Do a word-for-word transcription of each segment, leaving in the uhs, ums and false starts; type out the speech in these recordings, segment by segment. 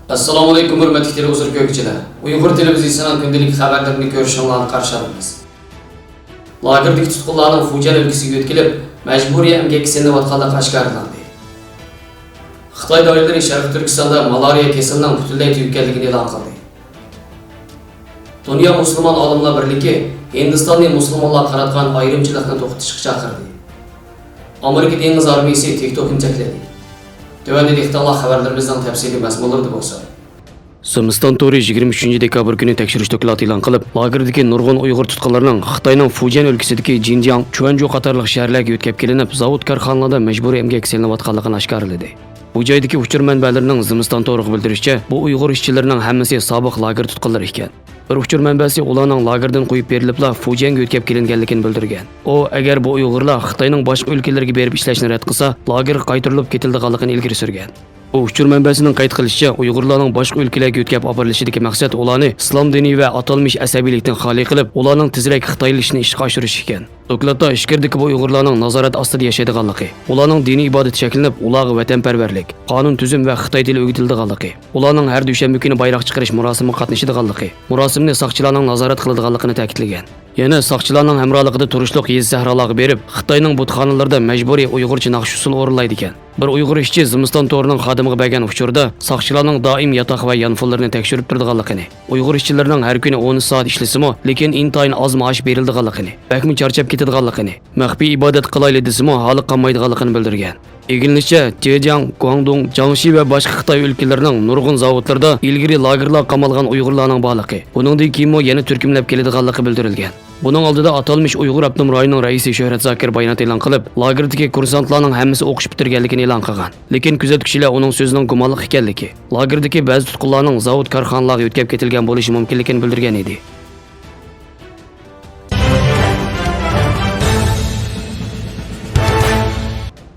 ئەسسالامۇئەلەيكۇم، ھۆرمەتلىك تېلېۋىزور كۆرگۈچىلەر! ئۇيغۇر تېلېۋىزىيىسىنىڭ كۈندىلىك خەۋەرلىرىنى كۆرۈشۈڭلارنى قارشى ئالىمىز. لاگېردىكى تۇتقۇنلارنىڭ فۇجيەن ئۆلكىسىگە يۆتكىلىپ، مەجبۇرىي ئەمگەككە سېلىنىۋاتقانلىقى ئاشكارىلاندى. خىتاي دائىرىلىرى شەرقىي تۈركىستاندا مالارىيە كېسىلىنىڭ پۈتۈنلەي تۈگىگەنلىكىنى ئېلان قىلدى. دۇنيا مۇسۇلمان ئالىملار بىرلىكى ھىندىستاننى مۇسۇلمانلارغا قاراتقان ئايرىمچىلىقنى توختىتىشقا چاقىردى. ئامېرىكا دېڭىز ئارمىيىسى تىك توكنى چەكلىدى. تۆۋەندە دىققىتىڭلار خەۋەرلىرىمىزنىڭ تەپسىلىي مەزمۇنلىرىدا بولسا. زىمىستان تورى يىگىرمە ئۈچىنچى دېكابىر كۈنى تەكشۈرۈش دوكلاتى ئېلان قىلىپ، لاگېردىكى نۇرغۇن ئۇيغۇر تۇتقۇنلىرىنىڭ خىتاينىڭ فۇجيەن ئۆلكىسىدىكى جىنجياڭ، چۈەنجۇ قاتارلىق شەھەرلەرگە يۆتكەپ كېلىنىپ، زاۋۇت، كارخانىلاردا مەجبۇرىي ئەمگەككە سېلىنىۋاتقانلىقىنى ئاشكارىلىدى. بۇ جايدىكى ئۇچۇر مەنبەلىرىنىڭ زىمىستان تورىغا بىلدۈرۈشىچە، بۇ ئۇيغۇر ئىشچىلىرىنىڭ ھەممىسى سابىق لاگېر تۇتقۇنلىرى ئىكەن. بىر ئۇچۇر مەنبەسى ئۇلارنىڭ لاگېردىن قويۇپ بېرىلىپلا فۇجيەنگە يۆتكەپ كېلىنگەنلىكىنى بىلدۈرگەن. ئۇ، ئەگەر بۇ ئۇيغۇرلار خىتاينىڭ باشقا ئۆلكىلىرىگە بېرىپ ئىشلەشنى رەت قىلسا، لاگېرغا قايتۇرۇلۇپ كېتىلىدىغانلىقىنى ئىلگىرى سۈرگەن. بۇ ئۇچۇر مەنبەسىنىڭ قەيت قىلىشىچە، ئۇيغۇرلارنىڭ باشقا ئۆلكىلەرگە يۆتكەپ ئاپىرىلىشىدىكى مەقسەت ئۇلارنى ئىسلام دىنى ۋە ئاتالمىش ئەسەبىيلىكتىن خالىي قىلىپ، ئۇلارنىڭ تېزرەك خىتايلىشىشىنى ئىشقا ئاشۇرۇش ئىكەن. دوكلاتتا ئىچكىرىدىكى بۇ ئۇيغۇرلارنىڭ نازارەت ئاستىدا ياشايدىغانلىقى، ئۇلارنىڭ دىنىي ئىبادىتى شەكىللىنىپ، ئۇلارغا ۋەتەنپەرۋەرلىك، قانۇن-تۈزۈم ۋە خىتاي تىلى ئۆگىتىلىدىغانلىقى، ئۇلارنىڭ ھەر دۈشەنبە كۈنى بايراق چىقىرىش مۇراسىمىغا قاتنىشىدىغانلىقى، مۇراسىمنى ساقچىلارنىڭ نازارەت قىلىدىغانلىقىنى تەكىتلىگەن. يەنە ساقچىلارنىڭ ھەمراھلىقىدا تۇرۇشلۇق يېزا-سەھرالارغا بېرىپ، خىتاينىڭ بۇتخانىلىرىدا مەجبۇرىي ئۇيغۇرچە ناخشا-ئۇسسۇل ئورۇنلايدىكەن. بىر ئۇيغۇر ئىشچى زىمىستان تورىنىڭ خادىمىغا بەرگەن ئۇچۇردا، ساقچىلارنىڭ دائىم ياتاق ۋە يانفونلىرىنى تەكشۈرۈپ تۇرىدىغانلىقىنى، ئۇيغۇر ئىشچىلىرىنىڭ ھەر كۈنى ئون سائەت ئىشلىسىمۇ، لېكىن ئىنتايىن ئاز مائاش بېرىلىدىغانلىقىنى، بەكمۇ چارچاپ كېتىدىغانلىقىنى، مەخپىي ئىبادەت قىلايلى دېسىمۇ، ھالى قانمايدىغانلىقىنى بىلدۈرگەن. ئىگىلىنىشىچە، جېجياڭ، گۇاڭدۇڭ، جياڭشى ۋە باشقا خىتاي ئۆلكىلىرىنىڭ نۇرغۇن زاۋۇتلىرىدا ئىلگىرى لاگېرلارغا قامالغان ئۇيغۇرلارنىڭ بارلىقى، بۇنىڭدىن كېيىنمۇ يەنە تۈركۈملەپ كېلىدىغانلىقى بىلدۈرۈلگەن. بۇنىڭ ئالدىدا ئاتالمىش ئۇيغۇر ئاپتونوم رايونىنىڭ رەئىسى شۆھرەت زاكىر بايانات ئېلان قىلىپ، لاگېردىكى كۇرسانتلارنىڭ ھەممىسى ئوقۇش پۈتتۈرگەنلىكىنى ئېلان قىلغان. لېكىن كۆزەتكۈچىلەر ئۇنىڭ سۆزىنىڭ گۇمانلىق ئىكەنلىكى، لاگېردىكى بەزى تۇتقۇنلارنىڭ زاۋۇت، كارخانىلارغا يۆتكەپ كېتىلگەن بولۇشى مۇمكىنلىكىنى بىلدۈرگەن ئىدى.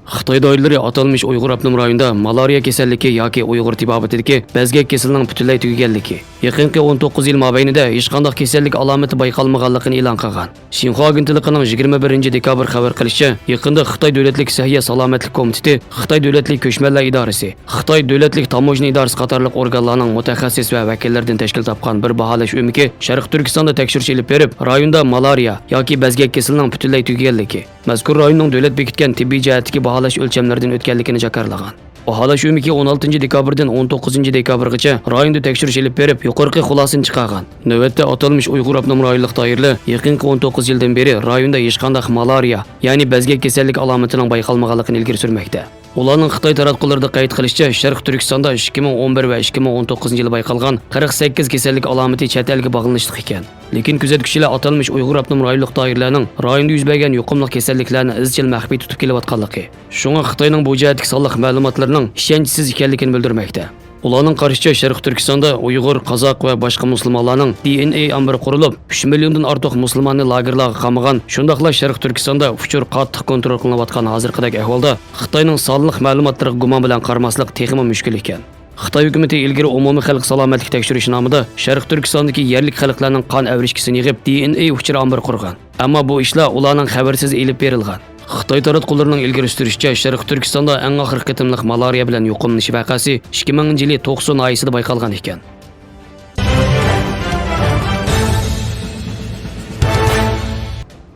خىتاي دائىرىلىرى ئاتالمىش ئۇيغۇر ئاپتونوم رايونىدا مالارىيە كېسەللىكى ياكى ئۇيغۇر تېبابىتىدىكى بەزگەك كېسىلىنىڭ پۈتۈنلەي تۈگىگەنلىكى، يېقىنقى ئون توققۇز يىل مابەينىدە ھېچقانداق كېسەللىك ئالامىتى بايقالمىغانلىقىنى ئېلان قىلغان. شىنخۇا ئاگېنتلىقىنىڭ يىگىرمە بىرىنچى دېكابىر خەۋەر قىلىشىچە، يېقىندا خىتاي دۆلەتلىك سەھىيە سالامەتلىك كومىتېتى، خىتاي دۆلەتلىك كۆچمەنلەر ئىدارىسى، خىتاي دۆلەتلىك تاموژنا ئىدارىسى قاتارلىق ئورگانلارنىڭ مۇتەخەسسىس ۋە ۋەكىللىرىدىن تەشكىل تاپقان بىر باھالاش ئۆمىكى شەرقىي تۈركىستاندا تەكشۈرۈش ئېلىپ بېرىپ، رايوندا مالارىيە ياكى بەزگەك كېسىلىنىڭ پۈتۈنلەي تۈگىگەنلىكى، مەزكۇر رايوننىڭ دۆلەت بېكىتكەن تېببىي جەھەتتىكى باھالاش ئۆلچەملىرىدىن ئۆتكەنلىكىنى جاكارلىغان. باھالاش ئۆمىكى ئون ئالتىنچى دېكابىردىن ئون توققۇزىنچى دېكابىرغىچە رايوندا تەكشۈرۈش ئېلىپ بېرىپ، يۇقىرىقى خۇلاسىنى چىقارغان. نۆۋەتتە ئاتالمىش ئۇيغۇر ئاپتونوم رايونلۇق دائىرىلەر يېقىنقى ئون توققۇز يىلدىن بېرى رايوندا ھېچقانداق مالارىيە، يەنى بەزگەك كېسەللىك ئالامىتىنىڭ بايقالمىغانلىقىنى ئىلگىرى سۈرمەكتە. ئۇلارنىڭ خىتاي تاراتقۇلىرىدا قەيت قىلىشىچە، شەرقىي تۈركىستاندا ئىككى مىڭ ئون بىر ۋە ئىككى مىڭ ئون توققۇزىنچى يىلى بايقالغان قىرىق سەككىز كېسەللىك ئالامىتى چەت ئەلگە باغلىنىشلىق ئىكەن. لېكىن كۆزەتكۈچىلەر ئاتالمىش ئۇيغۇر ئاپتونوم رايونلۇق دائىرىلەرنىڭ رايوندا يۈز بەرگەن يۇقۇملۇق كېسەللىكلەرنى ئىزچىل مەخپىي تۇتۇپ كېلىۋاتقانلىقى، شۇڭا خىتاينىڭ بۇ جەھەتتىكى سانلىق مەلۇماتلىرىنىڭ ئىشەنچسىز ئىكەنلىكىنى بىلدۈرمەكتە. ئۇلارنىڭ قارىشىچە، شەرقىي تۈركىستاندا ئۇيغۇر، قازاق ۋە باشقا مۇسۇلمانلارنىڭ دى ئېن ئەي ئامبىرى قۇرۇلۇپ، ئۈچ مىليوندىن ئارتۇق مۇسۇلماننى لاگېرلارغا قامىغان، شۇنداقلا شەرقىي تۈركىستاندا ئۇچۇر قاتتىق كونترول قىلىنىۋاتقان ھازىرقىدەك ئەھۋالدا خىتاينىڭ سانلىق مەلۇماتلىرىغا گۇمان بىلەن قارىماسلىق تېخىمۇ مۈشكۈل ئىكەن. خىتاي ھۆكۈمىتى ئىلگىرى ئومۇمىي خەلق سالامەتلىك تەكشۈرۈش نامىدا شەرقىي تۈركىستاندىكى يەرلىك خەلقلەرنىڭ قان ئەۋرىشكىسىنى يىغىپ، دى ئېن ئەي ئۇچۇر ئامبىرى قۇرغان. ئەمما بۇ ئىشلار ئۇلارنىڭ خەۋىرىسىز ئېلىپ بېرىلغان. خىتاي تاراتقۇلىرىنىڭ ئىلگىرى سۈرۈشىچە، شەرقىي تۈركىستاندا ئەڭ ئاخىرقى قېتىملىق مالارىيە بىلەن يۇقۇملىنىش ۋەقەسى ئىككى مىڭىنچى يىلى توقسۇ ناھىيەسىدە بايقالغان ئىكەن.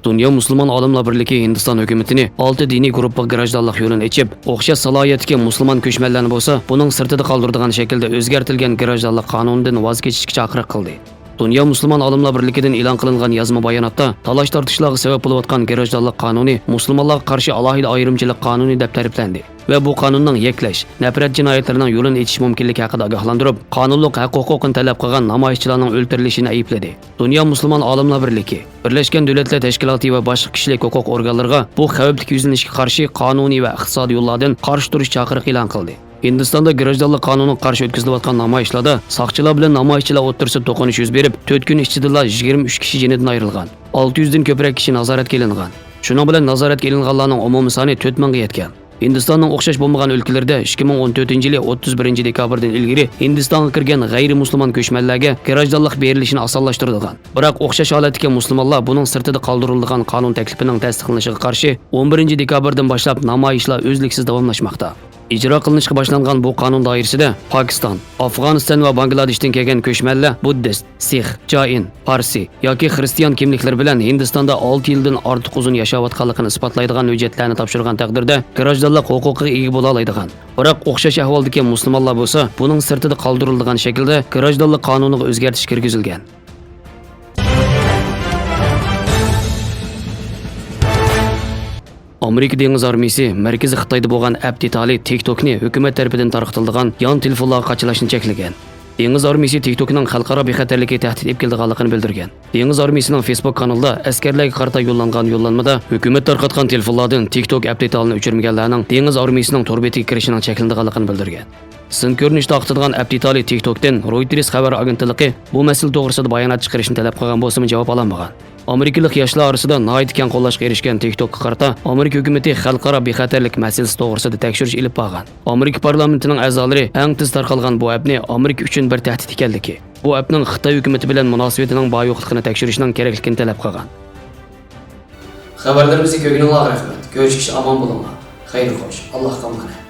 دۇنيا مۇسۇلمان ئالىملار بىرلىكى ھىندىستان ھۆكۈمىتىنى ئالتە دىنىي گۇرۇپپىغا گىراژدانلىق يولىنى ئېچىپ، ئوخشاش سالاھىيەتتىكى مۇسۇلمان كۆچمەنلەرنى بولسا بۇنىڭ سىرتىدا قالدۇرىدىغان شەكىلدە ئۆزگەرتىلگەن گىراژدانلىق قانۇنىدىن ۋاز كېچىشكە چاقىرىق قىلدى. دۇنيا مۇسۇلمان ئالىملار بىرلىكىدىن ئېلان قىلىنغان يازما باياناتتا، تالاش-تارتىشلارغا سەۋەب بولۇۋاتقان گىراژدانلىق قانۇنى مۇسۇلمانلارغا قارشى ئالاھىدە ئايرىمچىلىق قانۇنى دەپ تەرىپلەندى ۋە بۇ قانۇننىڭ يەكلەش، نەپرەت جىنايەتلىرىنىڭ يولىنى ئېچىش مۇمكىنلىكى ھەققىدە ئاگاھلاندۇرۇپ، قانۇنلۇق ھەق-ھوقۇقىنى تەلەپ قىلغان نامايىشچىلارنىڭ ئۆلتۈرۈلۈشىنى ئەيىبلىدى. دۇنيا مۇسۇلمان ئالىملار بىرلىكى، بىرلەشكەن دۆلەتلەر تەشكىلاتى ۋە باشقا كىشىلىك ھوقۇق ئورگانلىرىغا بۇ خەۋپلىك يۈزلىنىشكە قارشى قانۇنىي ۋە ئىقتىسادىي يوللاردىن قارشى تۇرۇش چاقىرىقى ئېلان قىلدى. ھىندىستاندا گىراژدانلىق قانۇنىغا قارشى ئۆتكۈزۈلۈۋاتقان نامايىشلاردا ساقچىلار بىلەن نامايىشچىلار ئوتتۇرىسىدا توقۇنۇش يۈز بېرىپ، تۆت كۈن ئىچىدىلا يىگىرمە ئۈچ كىشى جېنىدىن ئايرىلغان، ئالتە يۈزدىن كۆپرەك كىشى نازارەتكە ئېلىنغان. شۇنىڭ بىلەن نازارەتكە ئېلىنغانلارنىڭ ئومۇمىي سانى تۆت مىڭغا يەتكەن. ھىندىستاننىڭ ئوخشاش بولمىغان ئۆلكىلىرىدە ئىككى مىڭ ئون تۆتىنچى يىلى ئوتتۇز بىرىنچى دېكابىردىن ئىلگىرى ھىندىستانغا كىرگەن غەيرىي مۇسۇلمان كۆچمەنلەرگە گىراژدانلىق بېرىلىشىنى ئاسانلاشتۇرىدىغان، بىراق ئوخشاش ھالەتتىكى مۇسۇلمانلار بۇنىڭ سىرتىدا قالدۇرۇلىدىغان قانۇن تەكلىپىنىڭ تەستىقلىنىشىغا قارشى ئون بىرىنچى دېكابىردىن باشلاپ نامايىشلار ئۈزلۈكسىز داۋاملاشماقتا. ئىجرا قىلىنىشقا باشلانغان بۇ قانۇن دائىرىسىدە پاكىستان، ئافغانىستان ۋە باڭگلادېشتىن كەلگەن كۆچمەنلەر بۇددىست، سىخ، جائىن، پارسى ياكى خرىستىيان كىملىكلىرى بىلەن ھىندىستاندا ئالتە يىلدىن ئارتۇق ئۇزۇن ياشاۋاتقانلىقىنى ئىسپاتلايدىغان ھۆججەتلەرنى تاپشۇرغان تەقدىردە، گىراژدانلىق ھوقۇقىغا ئىگە بولالايدىغان، بىراق ئوخشاش ئەھۋالدىكى مۇسۇلمانلار بولسا بۇنىڭ سىرتىدا قالدۇرۇلىدىغان شەكىلدە گىراژدانلىق قانۇنىغا ئۆزگەرتىش كىرگۈزۈلگەن. ئامېرىكا دېڭىز ئارمىيىسى مەركىزىي خىتايدا بولغان ئەپ دېتالى تىك توكنى ھۆكۈمەت تەرىپىدىن تارقىتىلىدىغان يان تېلېفونلارغا قاچىلاشنى چەكلىگەن. دېڭىز ئارمىيىسى تىك توكنىڭ خەلقئارا بىخەتەرلىككە تەھدىت ئېلىپ كېلىدىغانلىقىنى بىلدۈرگەن. دېڭىز ئارمىيىسىنىڭ فېيسبۇك كانىلىدا ئەسكەرلەرگە قارىتا يوللانغان يوللانمىدا ھۆكۈمەت تارقاتقان تېلېفونلاردىن تىك توك ئەپ دېتالىنى ئۆچۈرمىگەنلەرنىڭ دېڭىز ئارمىيىسىنىڭ تور بېتىگە كىرىشىنىڭ چەكلىنىدىغانلىقىنى بىلدۈرگەن. سىن كۆرۈنۈشتە ئاقتىدىغان ئەپ دېتالى تىك توكتىن رويتېرس خەۋەر ئاگېنتلىقى بۇ مەسىلە توغرىسىدا بايانات چىقىرىشنى تەلەپ قىلغان بولسىمۇ، جاۋاب ئالالمىغان. ئامېرىكىلىق ياشلار ئارىسىدا ناھايىتى كەڭ قوللاشقا ئېرىشكەن تىك توكقا قارىتا ئامېرىكا ھۆكۈمىتى خەلقئارا بىخەتەرلىك مەسىلىسى توغرىسىدا تەكشۈرۈش ئېلىپ بارغان. ئامېرىكا پارلامېنتىنىڭ ئەزالىرى ئەڭ تېز تارقالغان بۇ ئەپنى ئامېرىكا ئۈچۈن بىر تەھدىت ئىكەنلىكى، بۇ ئەپنىڭ خىتاي ھۆكۈمىتى بىلەن مۇناسىۋىتىنىڭ بار يوقلۇقىنى تەكشۈرۈشنىڭ كېرەكلىكىنى تەلەپ قىلغان. خەۋەرلىرىمىزنى كۆرگىنىڭلارغا رەھمەت. كۆرۈشكىچە ئامان بولۇڭلار. خەير خوش. ئاللاھقا ئامانەت.